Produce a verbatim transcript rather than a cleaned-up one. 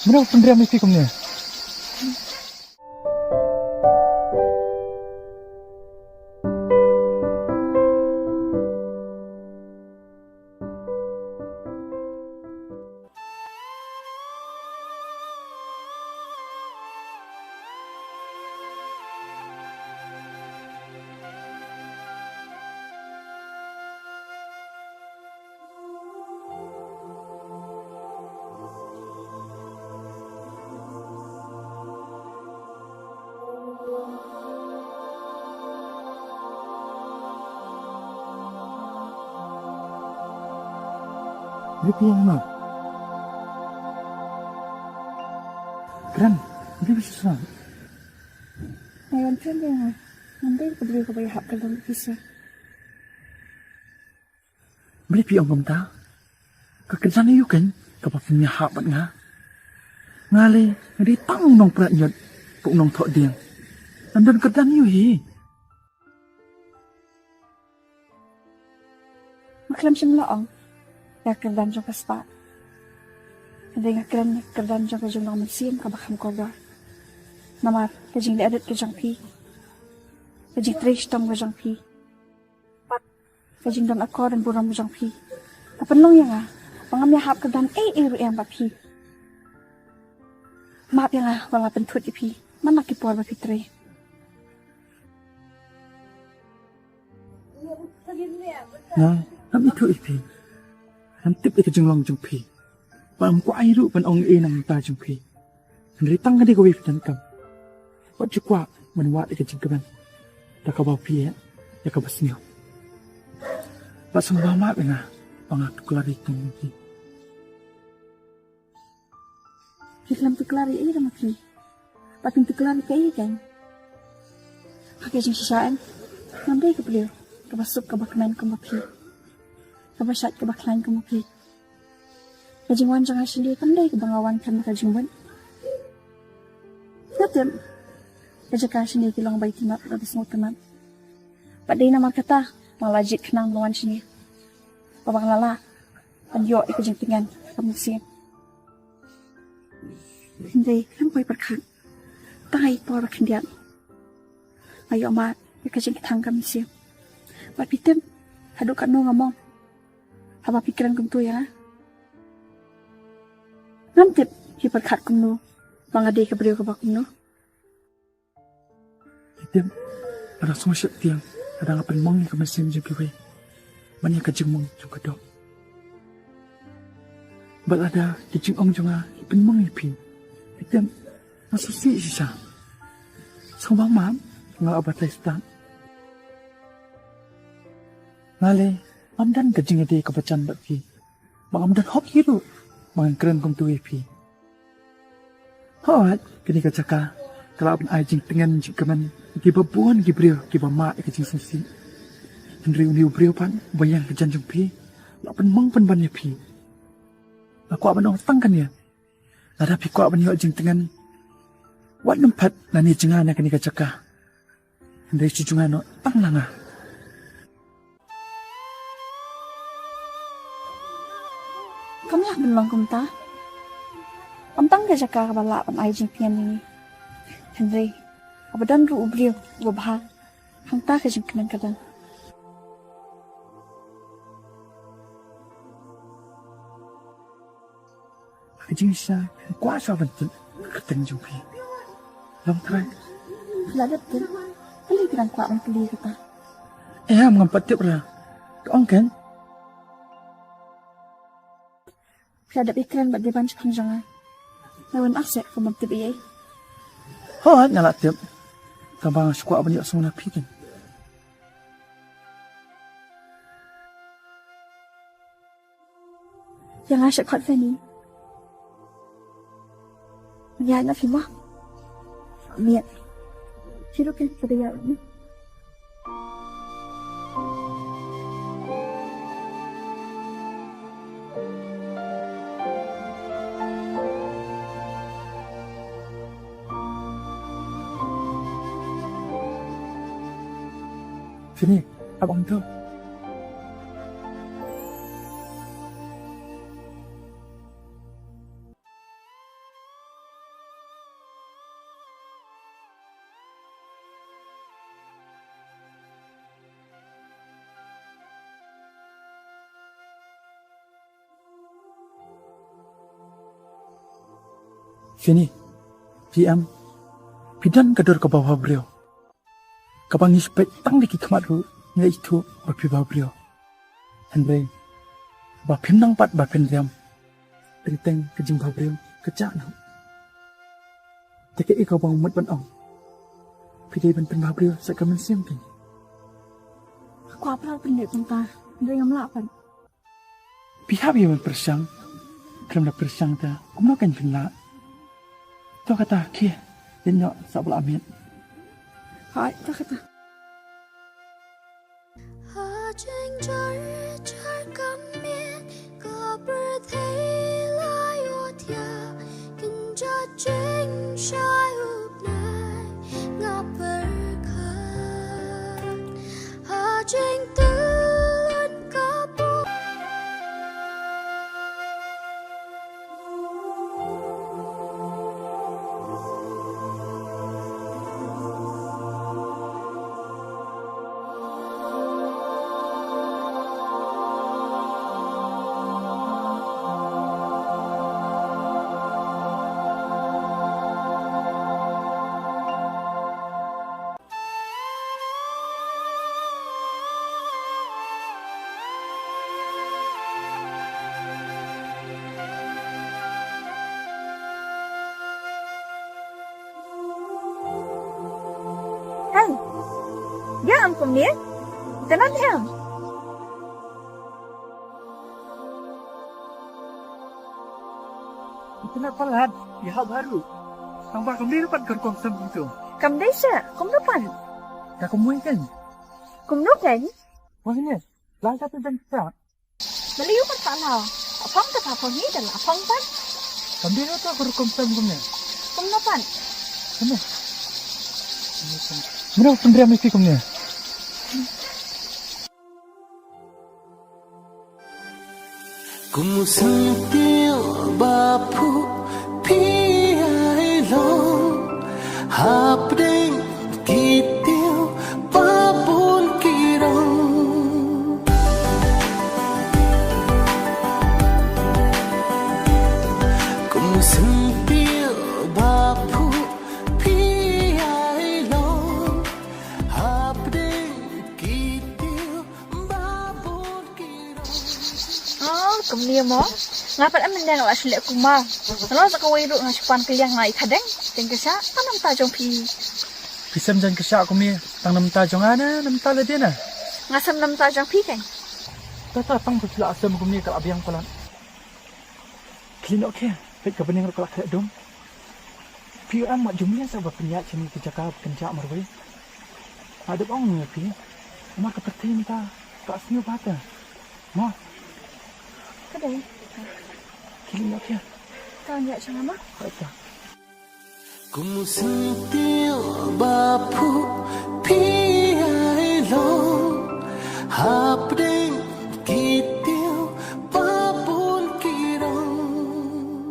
Mano pynriam ïa phi kumne? Ri piang ma. Kren, ri bisa sa. Ai wan kren dia nga. Ngan dei ka bri ka ba ïahap ka dang bisa. Balei phi ong kumta? Ka kyrdan aïu keiñ kaba phin ïahap bad nga? Nga lei nga dei tang u nongpra ñiot bad u nongthoh dieng. Ngam don kyrdan aïu hi. Nga khlem shym la ong ïa ka kyrdan jong ka spah. Hynrei nga kren ïa ka kyrdan jong ka jinglong mynsiem kaba kham kordor. Namar ka jingleh rit ka jong phi, ka jingtrei shitom ka jong phi, ka jingdon akor don burom jong phi ka pynlong ïa nga ba ngam ïahap kyrdan ei ei ruh em bad phi. Map ïa nga ba nga la pynthut ïa phi man la ki por ba phi trei. Nga ngam ithuh ïa phi. Ngam tip ïa ka jinglong jong phi. Ba ngam kwah ei ruh ban ong ei na ka bynta jong phi. Hynrei tang ka dei kawei phi donkam. Wat ju kwah ban wad ïa ka jingkmen da kaba phi ïeh ïa kaba sniew. Bad sngewbha map ïa nga ba nga tuklar ïa ka jingkmen. Phi khlem tuklar ïa ei ruh ma phi. Ba phin tuklar ïa kaei keiñ? Ha ka jingshisha em, ngam dei ka briew kaba suk kaba kmen kum ma phi, kaba shait kaba khlaiñ kum ma phi. Ka jingwan jong nga shane kam dei kaba nga wan khlem da ka jingmut. Nga tip ka jaka shane ka long ba ïa ki mat bad ba sngewtynnat. Bad dei namar kata ba nga la jied khnang ban wan shane, ba nga la lah ban ïoh ïa ka jingtngen ka mynsiem. Hynrei khlem poi pyrkhat, tang ha i por ba khyndiat nga ïoh mad ïa ka jingkthang ka mynsiem. Bad phi tip haduh katno nga mong haba phi kren kumto ïa nga. Ngam tip phi pyrkhat kumno ba nga dei ka briew kaba kumno. Phi tip, lada sngew sheptieng, lada nga pynmong ïa ka mynsiem jong kiwei ban ïa ka jingmong jong ka doh. Bad lada ki jingong jong nga ki pynmong ïa phi, phi tip, nga sngewsih shisha. Sngewbha map, nga la batai stad. Nga lei ngam don ka jingïadei kaba jan bad phi. Ba ngam don hok hi ruh ba ngan kren kumto ïa phi. Hooid, kane ka jaka ka lah ban ai jingtngen jingkmen ïa kiba bun ki briew kiba mad ïa ka jingsngewsih. Hynrei une u briew pat uba ïeng hajan jong phi u la pynmong pynban ïa phi. Nga kwah ban ong tang kane, lada phi kwah ban ïoh jingtngen, wat nym phet nangne jngai na kane ka jaka. Hynrei shu jngai noh tang na nga. Kam lah ban long kumta. Ym tang ka jaka kaba lah ban ai jingtngen ïa ngi, hynrei haba don ruh u briew uba bha, hangta ka jingkmen ka don. Ka jingshisha nga kwah shuwa ban tip ka kyrteng jong phi. Long Trai. Phi la dep tip? Balei phi dang kwah ban kylli kata? Em, ngam pat tip re. To ong keiñ. Phi la dep ïakren bad dei ban shaphang jong nga. Nga wan ah seh kum bym tip ei ei. Hooid nga la tip. Tangba nga shu kwah ban ïohsngew na phi keiñ. Ïa nga sha khot Fanny. Ïa na phi mo. Miet. Phi ruh kan phi da ïa. Sini, abang tu. Fini, phi em, phi don ka dur kaba bhabriew. Kaba ngi shu peit tang da ki khmat ruh ngi la ithuh ba phi bhabriew. Hynrei ba phim nang pat ba phin riam. Teng teng ka jingbhabriew ka jah noh. Te kaei kaba nga mut ban ong, phi dei ban pynbhabriew sa ka mynsiem phi. Kwah pynlait pynlait kumta, hynrei ngam lah pat. Phi hap ïa ban pyrshang. Khlem da pyrshang te kumno kan pynlah? To kata khie, ïa nyoh sa ba la miet. Hai, to kata. Ha jingjar jar ka miet ka pyrthei la ïoh thiah, kynja jingshai u bnai nga pyrkhat. Ha jingtylli ka por. Hei, ïa em kumne? Itynnad em? Itynnad palat, ïa hap haru. Tang ba kam dei pat ka rukom sem kumto. Kam dei seh, kumno pat? Ka kumwei kan? Kumno kan? Wah ne, lang ka tu dan sa. Mali u pat pha la. Apang ta pha pha ni dan apang pat. Kam dei ta ka rukom sem kumne. Kumno pat? Kumne. Mano pynriam isi kumne. Kum u syntiew ba phuh phi ïai long hapdeng ki tiew ba bun ki rong. Kum u syntiew ba phuh phi ïai long hapdeng ki tiew ba bun ki rong. Oh, kumne mo. Nga pat em mynne nga la shu leh kumar. Nga long sa kawei ruh nga shu pan kylliang na i khadeng. Jaiñ kyrshah tang na bynta jong phi. Phi sem jaiñ kyrshah kumne tang na bynta jong nga ne na bynta lade ne? Nga sem na bynta jong phi kein. Ta ta tang ba phi la sem kumne ka la biang palat. Khie leit noh khie, peit ka bneng ruh ka la khreh dum. Phi ïoh em, mat jumlien sa ba pynïaid sha kane ka jaka ba kynjah marwei. Nga dep ong ïa phi, namar ka pyrthei mynta ka sniew bha te. Mo. Ka dei. Khie leit noh khie. Ka ngiah sha nga mo. Hooid ta. Kum u syntiew ba phuh